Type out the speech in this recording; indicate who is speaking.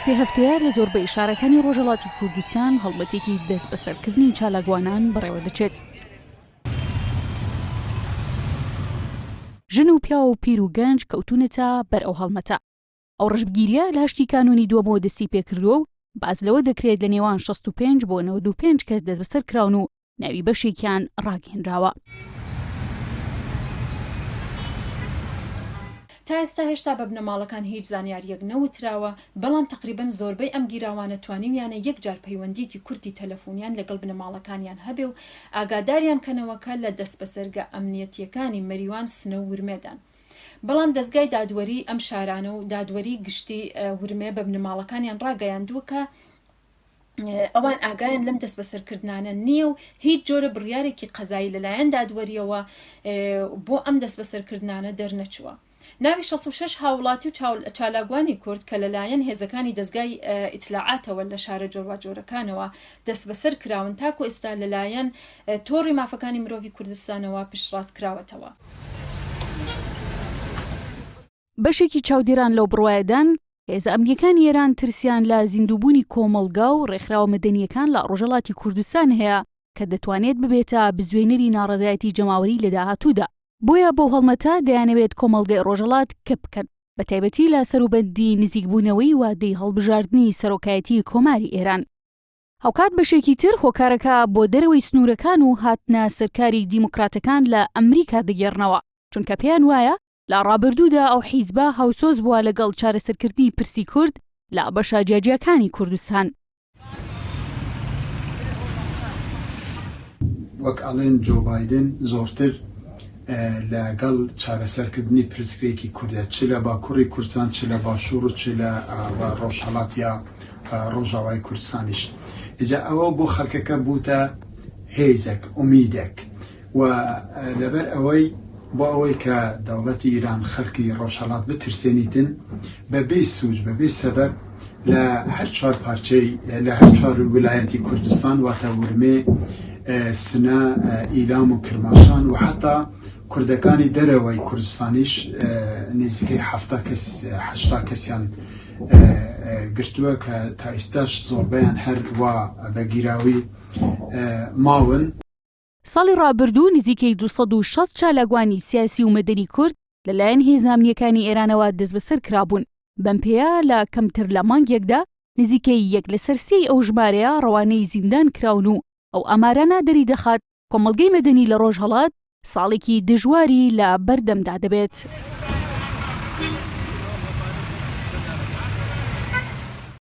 Speaker 1: سێ هەفتەیە لە زۆربەی شارەکانی ڕۆژهەڵاتی کوردستان هەڵمەتێکی دەستبەسەرکردنی چالاکوانان بەڕێوەدەچێت. ژن و پیاو و پیر و گەنج کەوتوونەتە بەر ئەو هەڵمەتە. ئەو ڕەشبگیرییە لە هەشتی کانوونی دووەمەوە دەستی پێکردووە و باس لەوە دەکرێت لە نێوان 65 بۆ 95 کەس دەستبەسەر کراون و ناوی بەشێکیان ڕاگەیەنراوە.
Speaker 2: تا ئێستا هێشتا بە بنەماڵەکان هیچ زانیارییەک نەوتراوە، بەڵام تەقریبەن زۆربەی ئەم گیراوانە توانیویانە یەک جار پەیوەندییەکی کورتی تەلەفوونیان لەگەڵ بنەماڵەکانیان هەبێ و ئاگاداریان کەنەوە کە لە دەستبەسەرگە ئەمنیەتییەکانی مەریوان، سنە و ورمێدان. بەڵام دەزگای دادوەریی ئەم شارانە و دادوەریی گشتی ورمێ بە بنەماڵەکانیان ڕاگەیاندووە کە ئەوان ئاگایان لەم دەستبەسەرکردنانە نییە و هیچ جۆرە بڕیارێکی قەزایی لەلایەن دادوەرییەوە بۆ ئەم دەستبەسەرکردنانە دەرنەچووە. ناوی 66 هاوڵاتی و چالاکوانی کورد کە لەلایەن هێزەکانی دەزگای ئیتلاعاتەوە لە شارە جۆرواجۆرەکانەوە دەستبەسەر کراون تاکو ئێستا لەلایەن تۆڕی مافەکانی مرۆڤی کوردستانەوە پشتڕاست کراوەتەوە.
Speaker 1: بەشێکی چاودێران لەو بڕوایەدان، هێزە ئەمنییەکانی ئێران ترسیان لە زیندووبوونی کۆمەڵگا و ڕێکخراوە مەدەنییەکان لە ڕۆژهەڵاتی کوردستان هەیە کە دەتوانێت ببێتە بزوێنەری ناڕەزایەتی جەماوەری لە داهاتوودا، بۆیە بەو هەڵمەتە دەیانەوێت کۆمەڵگەی ڕۆژهەڵات کپ بکەن، بەتایبەتی لە سەروبەندی نزیکبوونەوەی وادەی هەڵبژاردنی سەرۆکایەتی کۆماری ئێران. هاوکات بەشێکی تر هۆکارەکە بۆ دەرەوەی سنوورەکان و هاتنە سەرکاری دیموکراتەکان لە ئەمریکا دەگێڕنەوە، چونکە پێیان وایە لە ڕابردوودا ئەو حیزبە هاوسۆز بووە لەگەڵ چارەسەرکردنی پرسی کورد لە بەشە جیاجیاکانی کوردستان.
Speaker 3: وەک ئەڵێن جۆ بایدن زۆرتر لە گەڵ چارەسەرکردنی پرسگرێکی کوردە چ لە باکوڕی کوردستان چ لە باشوور و چ لە ڕۆژهەڵات یا ڕۆژاوای کوردستانیش ئیجا ئەوە بۆ خەڵکەکە بووتە هێزێک ئومیدێک و لەبەر ئەوەی بۆ ئەوەی کە دەوڵەتی ئیران خەڵکی ڕۆژهەڵات بترسێنیتن بە بێ سوج بە بێ سەبەب لە هەر چوار پارچەی لە هەر چوار ولایەتی کوردستان واتە ورمێ سنە ئیلام و کرماشان و حتا کوردەکانی دەرەوەی کوردستانیش نزیکەی حەفتا کەس هەشتا کەسیان گرتووە کە تا ئیستاش زۆربەیان هەر وا بە گیراوی ماون.
Speaker 1: ساڵی ڕابردوو نزیکەی 260 چالاکوانی سیاسی و مەدەنی کورد لەلایەن هێزە ئەمنییەکانی ئێرانەوە دەستبەسەر کرابوون، بەم پێیە لە کەمتر لە مانگێکدا نزیکەی یەک لەسەر سێی ئەو ژمارەیە ڕەوانەی زیندان کراون و ئەو ئامارانە دەریدەخات کۆمەڵگەی مەدەنی لە ڕۆژهەڵات ساڵێکی دژواری لە بەردەمدا دەبێت.